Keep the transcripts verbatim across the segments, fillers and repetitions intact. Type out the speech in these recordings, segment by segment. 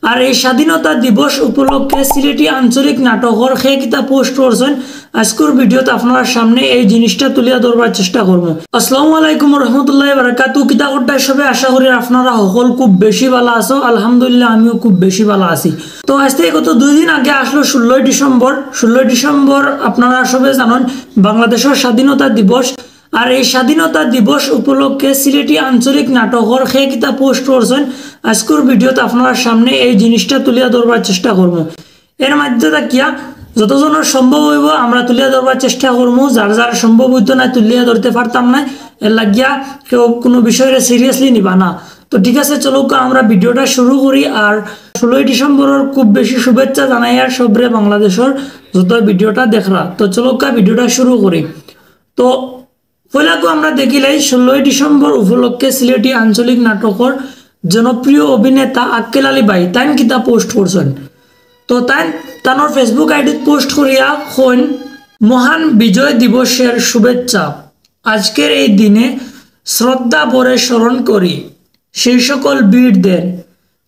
আর এই স্বাধীনতা দিবস উপলক্ষে সিলেটি আঞ্চলিক নাটকর কে কিতা পোস্ট করছইন, আজকুর ভিডিওত আপনারার সামনে এই জিনিসটা তুলিয়া ধরবার চেষ্টা করমু। আসসালামু আলাইকুম রহমতুল্লাহ বারাকাতু। কিতা করতায় সবে? আশা করি আপনারা হকল খুব বেশি ভালা আছো। আলহামদুলিল্লাহ, আমিও খুব বেশি ভালা আছি। তো আইজ থাকি গত দুই দিন আগে আসলো ষোলোই ডিসেম্বর। ষোলোই ডিসেম্বর আপনারা সবে জানইন বাংলাদেশর স্বাধীনতা দিবস। আর এই স্বাধীনতা দিবস উপলক্ষে সিলেটি আঞ্চলিক নাটকর কে কিতা পোস্ট করছইন, আজকুর ভিডিওত আপনারার সামনে এই জিনিসটা তুলিয়া ধরবার চেষ্টা করমু। এর মাধ্যমে থাকিয়া যতজনর সম্ভব অইবো আমরা তুলিয়া ধরবার চেষ্টা করমু। যার যার সম্ভব অইতো না, তুলিয়া ধরতে পারতাম না, এর লাগিয়া কেউ কুনু বিষয়রে seriously নিবা না। তো ঠিক আছে, চলউক্কা আমরা ভিডিওটা শুরু করি। আর ষোলোই ডিসেম্বরর খুব বেশি শুভেচ্ছা জানাইয়ার সবরে বাংলাদেশর যত ভিডিওটা দেখরা। তো চলউক্কা ভিডিওটা শুরু করি। তো পয়লাকু আমরা দেখিলাই ষোলোই ডিসেম্বর উপলক্ষে সিলেটি আঞ্চলিক নাটকর জনপ্রিয় অভিনেতা আক্কেল আলী ভাই তাইন কিতা পোস্ট করছইন। তো তাইন তানর Facebook আইডিত পোস্ট করিয়া কইন, "মহান বিজয় দিবসের শুভেচ্ছা। আজকের এই দিনে শ্রদ্ধা ভরে স্মরণ করি সেই সকল বীরদের,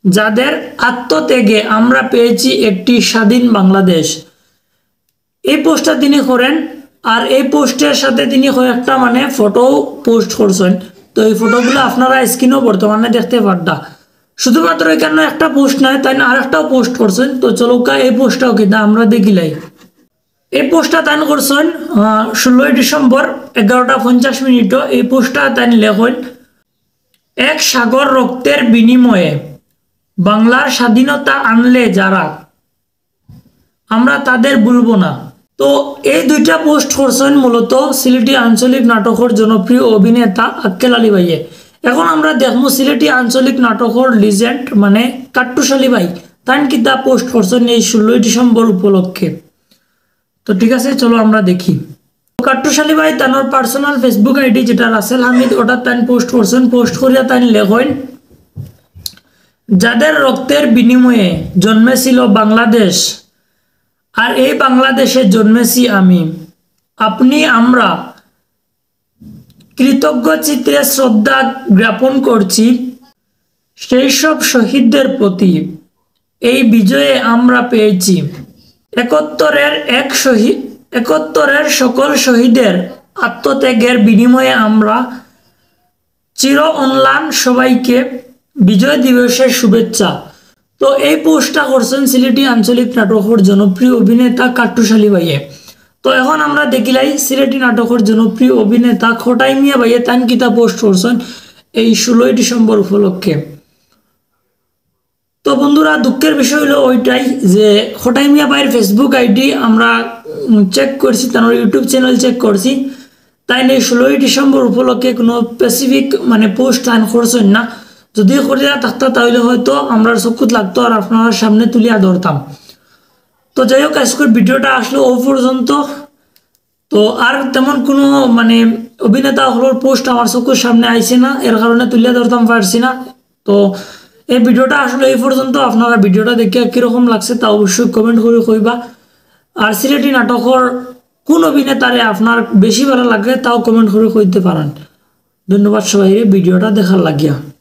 যাদের আত্মত্যাগে আমরা পেয়েছি একটি স্বাধীন বাংলাদেশ।" এই পোস্টটা তিনি করেন। আর এই পোস্টের সাথে তিনি কয়েকটা মানে ফটো পোস্ট করছইন। তো এই ফটোগুলা আপনারা স্ক্রিনও বর্তমানে দেখতে পাররা। শুধুমাত্র এখানো একটা পোস্ট নায়, তাইন আরেকটাও পোস্ট করছইন। তো চলউক্কা এই পোস্টটাও কিতা আমরা দেখিলাই। এই পোস্টটা তাইন করছইন ষোলোই ডিসেম্বর এগারোটা পঞ্চাশ মিনিটও। এই পোস্টটা তাইন লেখইন, "এক সাগর রক্তের বিনিময়ে বাংলার স্বাধীনতা আনলে যারা, আমরা তাদের ভুলব না।" তো এই দুইটা পোস্ট করছইন মূলত সিলেটি আঞ্চলিক নাটকর জনপ্রিয় অভিনেতা আক্কেল আলী ভাইয়ে। এখন আমরা দেখমু সিলেটি আঞ্চলিক নাটকর লিজেন্ড মানে কাট্টুশ আলী ভাই তাইন কিতা পোস্ট করছইন এই ষোলোই ডিসেম্বর উপলক্ষে। তো ঠিক আছে, চলো আমরা দেখি। কাট্টুশ আলী ভাই তানর পার্সোনাল Facebook আইডি যেটা রাসেল হামিদ, ওটা তাইন পোস্ট করছইন। পোস্ট করিয়া তাইন লেখইন, "যাদের রক্তের বিনিময়ে জন্মেছিল বাংলাদেশ, আর এই বাংলাদেশে জন্মেছি আমি, আপনি আমরা কৃতজ্ঞ চিত্তে শ্রদ্ধা জ্ঞাপন করছি সেই সব শহীদদের প্রতি। এই বিজয়ে আমরা পেয়েছি একাত্তরের এক শহীদ, একাত্তরের সকল শহীদের আত্মত্যাগের বিনিময়ে আমরা চির অম্লান সবাইকে বিজয় দিবসের শুভেচ্ছা।" তো এই পোস্টটা করছইন সিলেটি আঞ্চলিক নাটকর জনপ্রিয় অভিনেতা কাট্টুশ আলী ভাইয়ে। তো এখন আমরা দেখিলাই সিলেটি নাটকর জনপ্রিয় অভিনেতা খটাই মিয়া ভাইয়ে তাইন কিতা পোস্ট করছইন এই ষোলোই ডিসেম্বর উপলক্ষে। তো বন্ধুরা, দুঃখের বিষয় অইলো ওইটাই যে খটাই মিয়া ভাইর Facebook আইডি আমরা চেক করছি, তানর YouTube চ্যানেল চেক করছি, তাইন এই ষোলোই ডিসেম্বর উপলক্ষে কুনু স্পেসিফিক মানে পোস্ট তাইন করছইন না। যদি করিয়া থাকতা তাইলে হয়তো আমরার চকুত লাগতো আর আপনারার সামনে তুলিয়া ধরতাম। তো যাই হোক, আজকুর ভিডিওটা আসলো অউ পর্যন্ত। তো আর তেমন কুনু মানে অভিনেতা অকলর পোস্ট আমার চকুর সামনে আইছে না, এর কারণে তুলিয়া ধরতাম পারছি না। তো এই ভিডিওটা আসলো এই পর্যন্ত। আপনারা ভিডিওটা দেখিয়া কিরকম লাগছে তা অবশ্যই কমেন্ট করি কইবা। আর সিলেটি নাটকর কুন অভিনেতারে আপনার বেশি ভালা লাগে তাও কমেন্ট করি কইতে পারেন। ধন্যবাদ সবাইরে ভিডিওটা দেখার লাগিয়া।